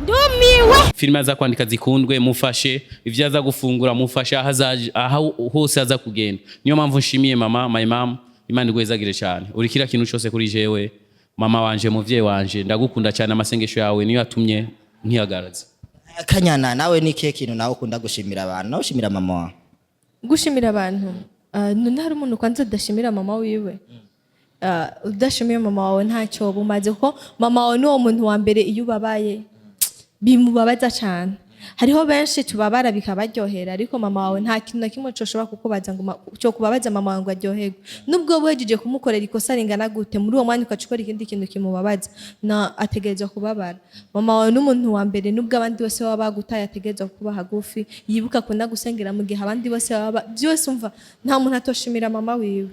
Ndumiwe. Filime aza kwandika zikundwe, mufashe ivyo aza gufungura, mufashe aho aho hose aza kugenda. Niyo mpamvu nshimiye mama, my mom. Imana igwezagire cyane, uri kila kintu cyose kuri jewe, mama wanje, muvyeyi wanje, ndagukunda cyane. Amasengesho yawe niyo yatumye nkihagaraza. Kanyana, nawe ni kihe kintu nawe ukunda gushimira abantu? Nawe ushimira mama wawe? Gushimira abantu, none hari umuntu kwanza adashimira mama wiwe? Udashimiye mama wawe ntacyo bumaze, kuko mama wawe niwo muntu wa mbere iyo ubabaye bimubabaza cyane. Hariho benshi tubabara bikabaryohera, ariko mama wawe nta kintu na kimwe coshobora kukubaza ngo cyo kubabaza mama wawe ngo aryoherwe. Nubwo wejeje kumukorera ikosa ringana gute, muri uwo mwanya ugaca ukora ikindi kintu kimubabaza, na ategerezwa kubabara. Mama wawe n'umuntu wa mbere, nubwo abandi bose baba bagutaye, ategerezwa kuba hagufi, yibuka kunagusengera mu gihe abandi bose baba byose. Umva, nta muntu atoshimira mama wiwe.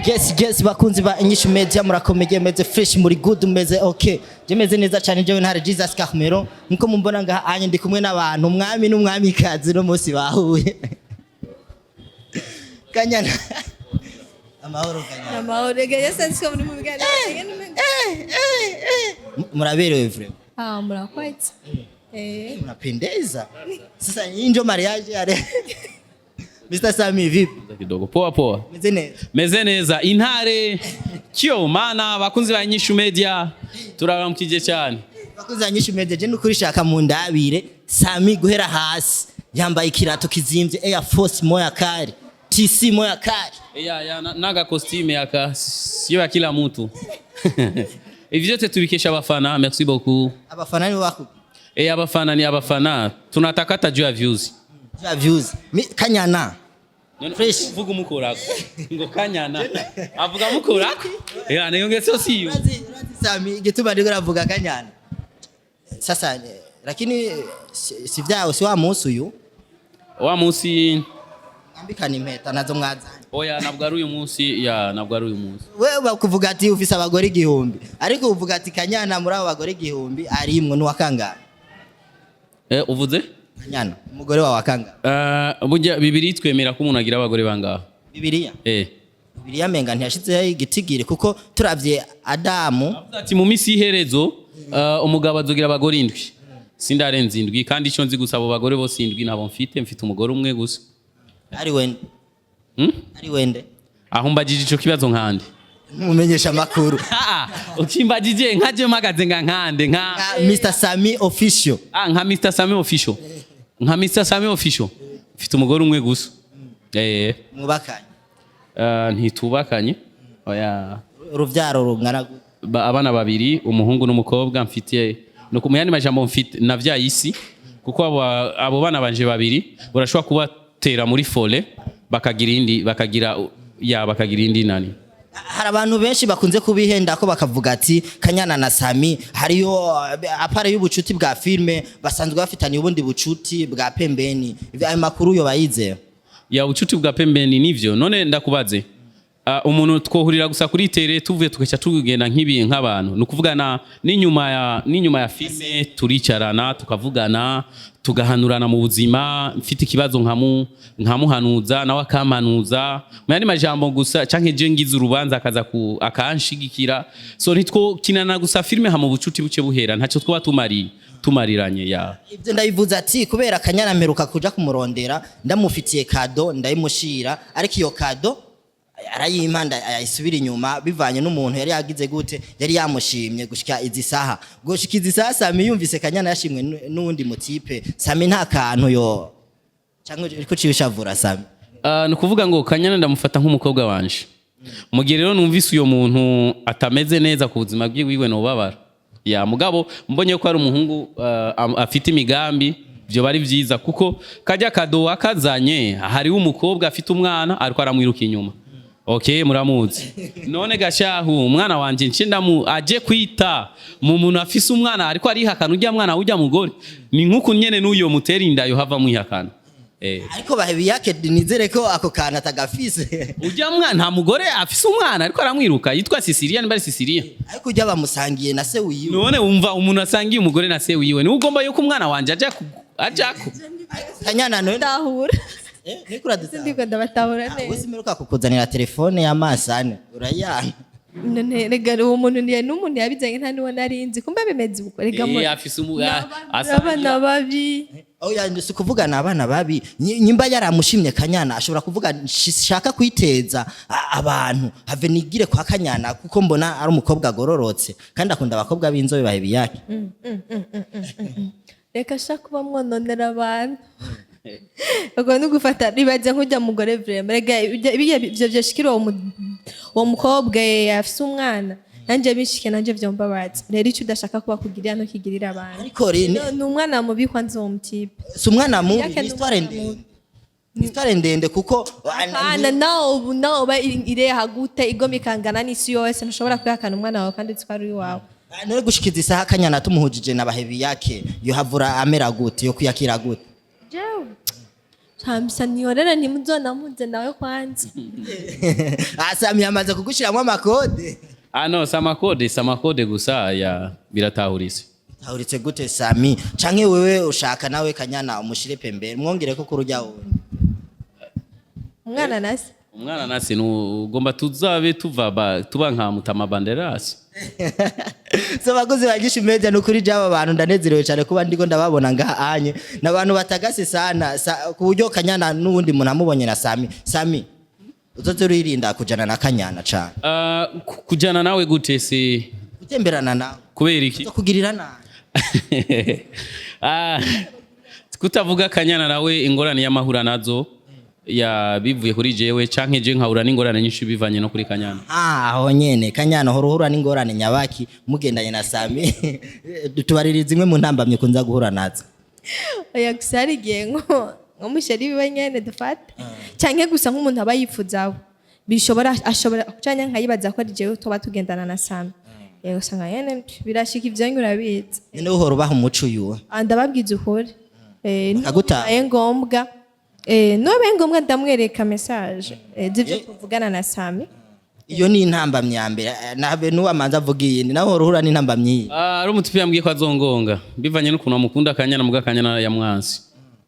Yes, bakunzi ba Inyishu Media, murakomeye, meze fresh, muri good, meze okay. Je meze neza cyane, jewe ntare Jesus Carmelo. Nkuko mumbona ngaha anye, ndi kumwe n'abantu, umwami n'umwamikazi no munsi bahuye. Kanyana. Amahoro, Kanyana. Amahoro. Ega yose nzi ko muri mu biganiro. Muraberewe vraiment. Ah, murakoze. Mnapendeza. Sasa hii ndio mariage yale. Mr. Sami, vipi? Kidogo poa poa. Meze neza. Meze neza, intare kyo mana. Bakunzi ba Inyishu Media, turabaramukije cyane. Bakunzi ba Inyishu Media, je nukuri shaka mu ndabire Sami guhera hasi yambaye ikirato kizimvye, Air Force moya kari TC moya kari. Ya naga costume yaka sio ya kila mtu. Hivi vyote tubikesha abafana, merci beaucoup. Abafana ni wako. Abafana ni abafana, tunatakata juu ya views. Ya views. Mi, Kanyana. Fresh. Vuga umukorako ngo Kanyana avuga mukorako ya niyo ngeso siyo. Urazi Sami igituma ndiko navuga Kanyana. Sasa lakini si vyao, si wa munsi uyu Wa munsi ambikana impeta nazo mwazanye. Oya, ntabwo ari uyu munsi, ya, ntabwo ari uyu munsi. Wewe bakuvuga ati ufise abagore 1000, ariko uvuga ati Kanyana muri abo bagore 1000 arimwo nuwakangana. Uvuze? Kanyana umugore wawe akangana. Burya bibiri twemera ko umuntu agira abagore bangaha? Bibiliya. Bibiliya menga ntiyashizeho igitigiri, kuko turavye Adamu Avuze ati mu minsi y'iherezo umugabo azogira abagore indwi. Sindarenza indwi, kandi icyo nzi gusa, abo bagore bose indwi ntabwo mfite umugore umwe gusa. Ari wende? Ari wende? Aho mbagije ico kibazo nkande? Mumenyesha amakuru. Ukimbagije nkaje mpagaze nga nkande nka Mr Sami Official. Ah, nka Mr Sami Official. Nka Mr Sami Official. Mfite umugore umwe gusa. Mubakanye? Ntitubakanye. Oya. Uruvyaro rungana gute? Abana babiri, umuhungu n'umukobwa mfite. No ku yandi majambo, mfite navyaye isi, kuko abo bana banje babiri urashobora kubatera muri fole bakagira indi, bakagira ya, bakagira indi nani. Hari abantu benshi bakunze kubihenda ko bakavuga ati Kanyana na Sami hariyo apara y'ubucuti bwa filme, basanzwe bafitanye ubundi bucuti bwa pembeni. Ayo makuru yo bayize? Ya, ubucuti bwa pembeni nivyo. None ndakubaze, umuntu twohurira gusa kuri tere, tuvuye tugaca tugenda nk'ibi nk'abantu, ni ukuvugana n'inyuma ya filme turicarana, tukavugana, tugahanurana mu buzima. Mfite ikibazo nkamuhanuza, nawe akampanuza mu yandi majambo gusa, canke je ngize urubanza akaza akanshigikira. So ntitwokinana gusa filme hama ubucuti buce buhera, ntacyo twoba tumariranye ya. Ibyo ndabivuze ati kubera Kanyana mperuka kuja kumurondera, ndamufitiye cadeau, ndayimushira, ariko iyo cadeau arayimpa ayisubira inyuma, bivanye n'umuntu yari yagize gute, yari yamushimye. Gushika izi saha Sami yumvise Kanyana yashimwe n'uwundi mutipe, Sami nta kantu yo cyangwa uriko ucishavura Sami? Ni ukuvuga ngo Kanyana ndamufata nk'umukobwa wanje. Mu gihe rero numvise uyo muntu atameze neza ku buzima bwiwe, nobabara. Ya, mugabo mbonye ko ari umuhungu afite imigambi, byo bari byiza, kuko kajya kado wakazanye hariho umukobwa afite umwana ariko aramwiruka inyuma. Okay, muramuzi. None gashahu umwana wanje nce ndamu aje kwita mu muntu afise umwana ariko arihakana ujya mwana ujya mugore, ni nkuko nyene n'uyo mutera inda yo hava mwihakana. Ariko bahebiyake nizere ko ako kantu atagafise. Ujya mwana nta mugore afise umwana ariko aramwiruka yitwa Sisilia, nimba ari Sisilia. Ariko ujya bamusangiye na se wiwe. None wumva umuntu asangiye umugore na se wiwe, niwe ugomba yuko umwana wanje aja ajako? Kanyana none Ndahura. Niko uradutahura? Ndiko ndabatahura Wese neza. mperuka kukuzanira telefone y'amasane urayana. None rega uwo muntu ni n'umuntu yabizanye, nta n'uwo narinzi kumbe bimeze uko rega. Afise abana babi. Oya, si kuvuga ni abana babi. Nyimba yaramushimye Kanyana, ashobora kuvuga: "Shaka kwiteza abantu, have nigire kwa Kanyana kuko mbona ari umukobwa agororotse kandi akunda abakobwa b'inzobe baheba iyake." Reka sha, kuba mwononera abantu ubwo ni ugufata ribaze nk'ujya mugore vraiment. Rega ibyo byashikira uwo mukobwa, afise umwana, nanjye bishike nanjye vyombabaza. Rero icyo udashaka kuba kugirira ntukigirira abantu. Ariko Ni umwana mubi kwanza uwo mutipe. Si umwana mubi. Yake Ni ni histoire umwana ndende, ni histoire ndende kuko Kana nawe ubu nawe uba ireha gute igomba ikangana n'isi yose, ntushobora kwihakana umwana wawe kandi uzi ko ari uwawe. None gushikiza isaha Kanyana tumuhujije na bahebi yake, yohavura amera gute, yo kwiyakira gute? Jewe Hamsa niyorera, ntimuzonamuze nawe kwanza. Sami yamaze kugushiramwo amakode. Ah no, si amakode, si amakode gusa, ya biratahuritse. Tahuritse gute, Sami? Canke wewe ushaka nawe Kanyana umushire pembeni, mwongere ko kurujya wowe? Umwana nase. Umwana nase ugomba tuzabe tuva tuba nka Mutama Banderas. So bakozi bagisha media, nukuri jaba abantu ndanezerewe cyane kuba ndiko ndababona ngaha anye n'abantu batagase sana ku buryo Kanyana n'ubundi muntu amubonye na Sami. Sami, uzoze uririnda kujana na Kanyana cane. Kujana nawe gute si? Gutemberana nawe. Kubera iki? Kugirira nabi. Ah, kutavuga Kanyana nawe ingorane y'amahura nazo ya bivuye kuri jewe, canke je nkahura n'ingorane nyinshi bivanye no kuri Kanyana. Ah, aho nyene Kanyana hora uhura n'ingorane nyabaki mugendanye na Sami? Tubaririza zimwe mu ntambamye kunza guhura nazo. Oya, gusa hari igihe nko musheri wiwe nyene dufate, canke gusa nk'umuntu aba yifuzaho bishobora, ashobora canke nkayibaza ko ari jewe tuba tugendana na Sami. Yego, usanga nyene birashika ivyo nyene, urabizi. Nyene uhora ubaha umuco uyuwe? Ah, ndababwiza ukuri. Bakaguta. Nibaye ngombwa, nibaye ngombwa ndamwereka message z'ivyo tuvugana na Sami. Iyo ni intambamyi ya mbere. Nabe nuwamanza avuga iyindi, nawe uhora uhura n'intambamyi yiyi? Ah, ari umutipe yambwiye ko azongonga bivanye n'ukuntu amukunda Kanyana, muga Kanyana yamwansi.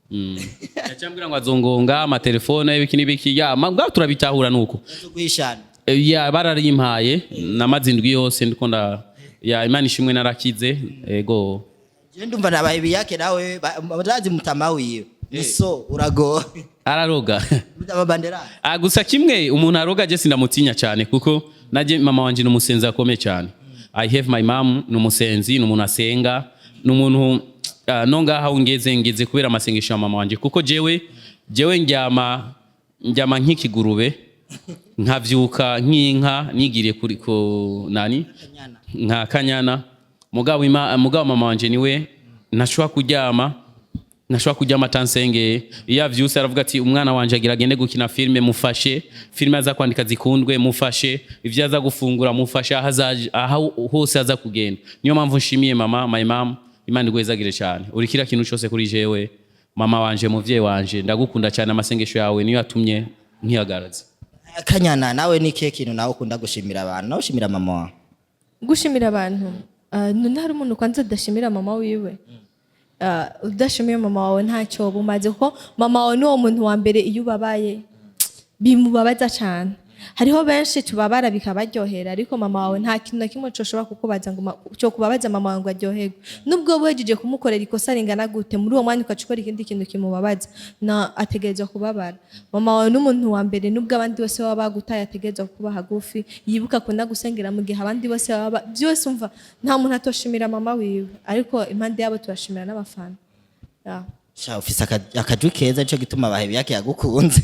Yaciye ngo azongonga amatelefone, ibiki n'ibiki, ya mabwa turabitahura nuko. Zo guhishana. Ya bararimpaye namaze indwi yose ndiko nda ya Imana ishimwe narakize, ego. Je ndumva nabaye biyake nawe ndazi mutama wiwe ni so urago. Araroga. Mutama Bandera. Ah, gusa kimwe umuntu aroga je sindamutinya cyane kuko naje mama wanje ni umusenzi akomeye cyane. I have my mom, ni umusenzi, ni umuntu asenga, ni umuntu no ngaha ngeze ngeze kubera amasengesho ya mama wanje, kuko jewe ndyama nk'ikigurube, nkavyuka nk'inka nigiriye kuri ku nani nka Kanyana. Mugabo mama wanje niwe ntashobora kuryama atansengeye. Iyo avyutse aravuga ati: "Umwana wanje agira agende gukina filime, mufashe filime aza kwandika zikundwe, mufashe ivyo aza gufungura, mufashe aho azaje, aho hose aza kugenda." Niyo mpamvu nshimiye mama, my mom, Imana igwezagire cyane, uri kira kintu cyose kuri jewe, mama wanje, muvyeyi wanje, ndagukunda cyane, amasengesho yawe niyo yatumye nkihagaraza. Kanyana, nawe ni kihe kintu nawe ukunda gushimira abantu, nawe ushimira mama wawe? Gushimira abantu, none hari umuntu kwanza adashimira mama wiwe? Udashimiye mama wawe ntacyo bumaze, kuko mama wawe ni uwo muntu wa mbere iyo ubabaye bimubabaza cyane. Hariho benshi tubabara bikabaryohera, ariko mama wawe nta kintu na kimwe coshobora kukubaza ngo cyo kubabaza mama wawe ngo aryoherwe. Nubwo wejeje kumukorera ikosa ringana gute, muri uwo mwanya ugaca ukora ikindi kintu kimubabaza, na ategerezwa kubabara. Mama wawe n'umuntu wa mbere, nubwo abandi bose baba bagutaye, ategerezwa kuba hagufi, yibuka akunda gusengera mu gihe abandi bose baba byose. Umva, nta muntu atoshimira mama wiwe, ariko impande yabo turashimira n'abafana. Yeah. Sha, ufise akajwi keza, nico gituma bahebi yake yagukunze.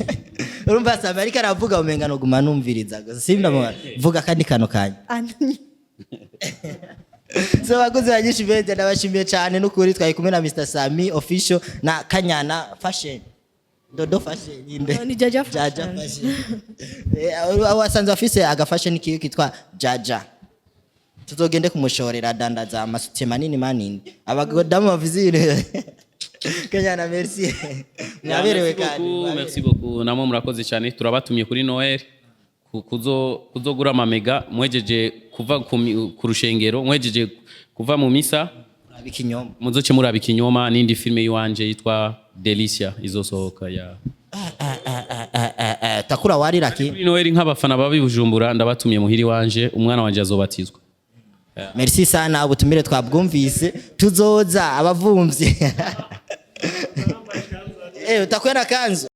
Urumva Sami ariko aravuga umenga no guma numviriza gusa, simba vuga kandi kano kanya. So bakozi bagisha media, ndabashimiye cyane n'ukuri. Twari kumwe na Mr Sami Official na Kanyana Fashion, Dodo Fashion inde? Ni Jaja Jaja Fashion. Fashion. Wasanze afise aga fashion kiyo kitwa Jaja, tuzogende kumushorera, dandaza amasutiye manini manini abadamu bavuze ibintu. Kanyana, merci, mwaberewe kandi. Merci beaucoup, namwe murakoze cyane. Turabatumye kuri Noel kuzogura amamega mwejeje kuva ku rushengero, mwejeje kuva mu misa. Murabe Ikinyoma. Muzoce muraba Ikinyoma n'indi filime yiwanje yitwa Delicia izosohoka ya. Ah, ah, ah, ah, ah. Utakula wali laki. Kuri Noel, nk'abafana babi Bujumbura, ndabatumiye muhiri wanje, umwana wanje azobatizwa. Merci sana, ubutumire twabwumvise, tuzoza abavumvyi. Utakwenda kanzu.